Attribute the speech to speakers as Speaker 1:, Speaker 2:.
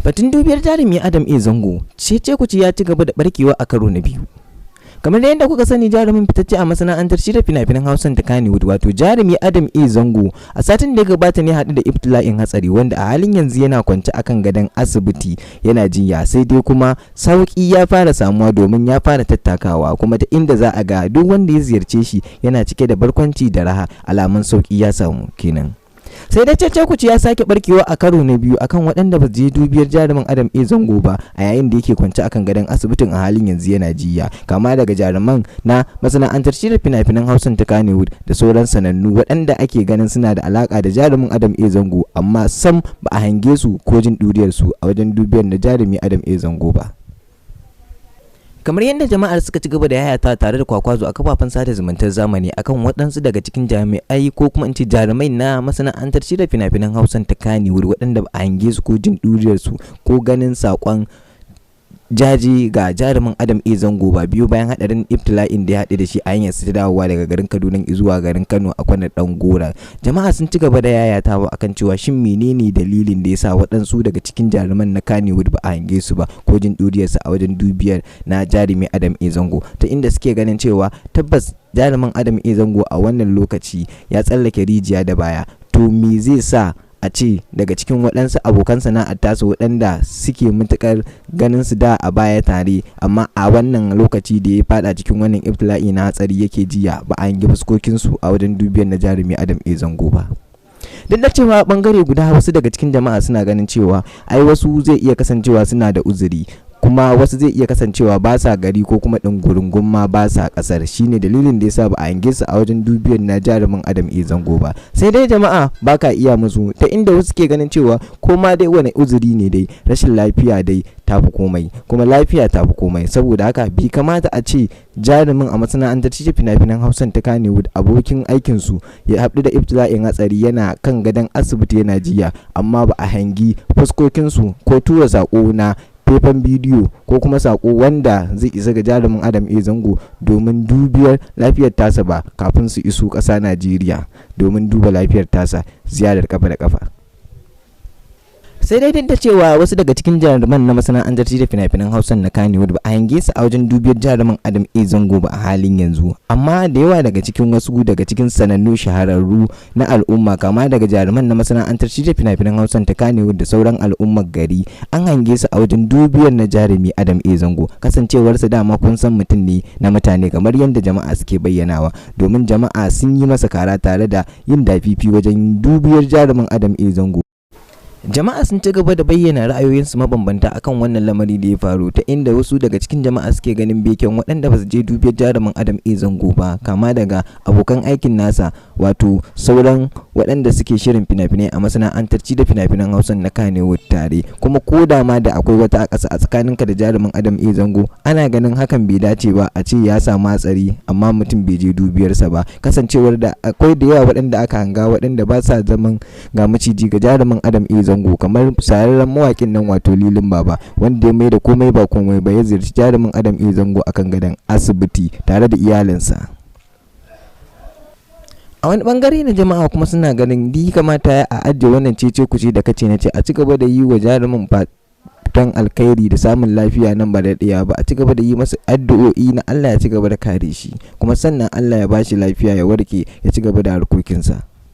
Speaker 1: Batun dubiyar jarumi Adam A Zango, cece kuce ya ci gaba da barkewa a karo na biyu. Kamar da yadda kuka sani, jarumin fitacce a masana'antar shirya fina-finan Hausan ta Kannywood, wato jarumi Adam A Zango, a satin da ya gabata ne haɗu da ibtila'in hatsari, wanda a halin yanzu yana kwance akan gadon asibiti yana jinya. Sai dai kuma sauki ya fara samuwa, domin ya fara tattakawa, kuma ta inda za a ga duk wanda ya ziyarce shi yana cike da barkwanci da raha, alamun sauki ya samu kenan. Sai dai cece kuce ya sake barkewa a karo na biyu akan waɗanda ba je dubiyar jarumin Adam A Zango ba a yayin da yake kwance akan gadon asibitin a halin yanzu yana jiya, kama daga jaruman na masana'antar shirya fina-finan Hausan ta Kannywood da sauran sanannu waɗanda ake ganin suna da alaka da jarumin Adam A Zango, amma sam ba a hange su ko jin ɗuriyar su a wajen dubiyar na jarumi Adam A Zango ba. Kamar yadda jama'ar suka ci gaba da yayata tare da kwakwazo a kafafen sada zumuntar zamani akan waɗansu daga cikin jami'ai, ko kuma in ce jarumai na masana'antar shirya fina-finan Hausan ta Kannywood, waɗanda ba a hange su ko jin ɗuriyar su ko ganin saƙon jaji ga jarumin Adam A Zango ba, biyu bayan hadarin ibtila'in da ya haɗu da shi a hanyar ta dawowa daga garin Kaduna zuwa garin Kano a kwanar Dan Gora, jama'a sun ci gaba da yayatawa akan cewa shin menene dalilin da yasa waɗansu daga cikin jaruman na Kannywood ba a hange su ba ko jin ɗuriyarsa a wajen dubiyar na jarumi Adam A Zango, ta inda suke ganin cewa tabbas jarumin Adam A Zango a wannan lokaci ya tsallake rijiya da baya. To me zai sa a ce daga cikin waɗansu abokan sana'ar tasu, waɗanda suke matuƙar ganin su da a baya tare, amma a wannan lokaci da ya fada cikin wannan ibtila'i na hatsari yake jiya, ba a hangi fuskokinsu a wajen dubiyar na jarumi Adam A Zango ba? Duk da cewa bangare guda wasu daga cikin jama'a suna ganin cewa ai wasu zai iya kasancewa suna da uzuri, kuma wasu zai iya kasancewa ba sa gari ko kuma ɗungurungun ma ba sa ƙasar, shine dalilin da yasa ba a hange su a wajen dubiyar na jarumin Adam A Zango ba. Sai dai jama'a ba ka iya musu, ta inda wasu ke ganin cewa ko ma dai wani uzuri ne dai, rashin lafiya dai tafi komai, kuma lafiya tafi komai. Saboda haka bai kamata a ce jarumin a masana'antar cikin fina-finan Hausan ta Kannywood, abokin aikinsu, ya haɗu da ibtila'in hatsari yana kan gadon asibiti yana jiya, amma ba a hangi fuskokinsu ko tura saƙo na faifan bidiyo ko kuma sako wanda zai isa ga jarumin Adam A Zango domin dubiyar lafiyar tasa ba, kafin su iso ƙasa Najeriya domin duba lafiyar tasa, ziyarar kafa da kafa. Sai dai duk da cewa wasu daga cikin jaruman na masana'antar da fina-finan Hausan na Kannywood ba a hange su a wajen dubiyar jarumin Adam A Zango ba a halin yanzu, amma da yawa daga cikin wasu daga cikin sanannu shahararru na al'umma, kama daga jaruman na masana'antar da fina-finan Hausan ta Kannywood da sauran al'ummar gari, an hange su a wajen dubiyar na jarumi Adam A Zango. Kasancewarsa dama kun san mutum ne na mutane, kamar yadda jama'a suke bayyanawa, domin jama'a sun yi masa kara tare da yin dafifi wajen dubiyar jarumin Adam A Zango. Jama'a sun ci gaba da bayyana ra'ayoyinsu mabambanta akan wannan lamari da ya faru, ta inda wasu daga cikin jama'a suke ganin beken waɗanda ba su je dubiyar jarumin Adam A Zango ba, kama daga abokan aikin nasa, wato sauran waɗanda suke shirin fina-finai a masana'antar ci da fina-finan Hausa na Kannywood tare. Kuma ko da ma da akwai wata a ƙasa a tsakaninka da jarumin Adam A Zango, ana ganin hakan bai dace ba a ce ya samu hatsari amma mutum bai je dubiyarsa ba, kasancewar da akwai da yawa waɗanda aka hanga waɗanda ba sa zaman ga maciji ga jarumin Adam A Zango, kamar shahararren mawakin nan, wato Lilin Baba, wanda ya mai da komai ba komai ba, ya ziyarci jarumin Adam A Zango akan gadon asibiti tare da iyalinsa. A wani bangare na jama'a kuma suna ganin di kamata a ajiye wannan cece kuce da kace na ce, a ci gaba da yi wa jarumin fatan alkhairi da samun lafiya nan ba da ɗaya ba, a ci gaba da yi masa addu'o'i na Allah ya ci gaba da kare shi, kuma sannan Allah ya bashi lafiya ya warke ya ci gaba da harkokinsa.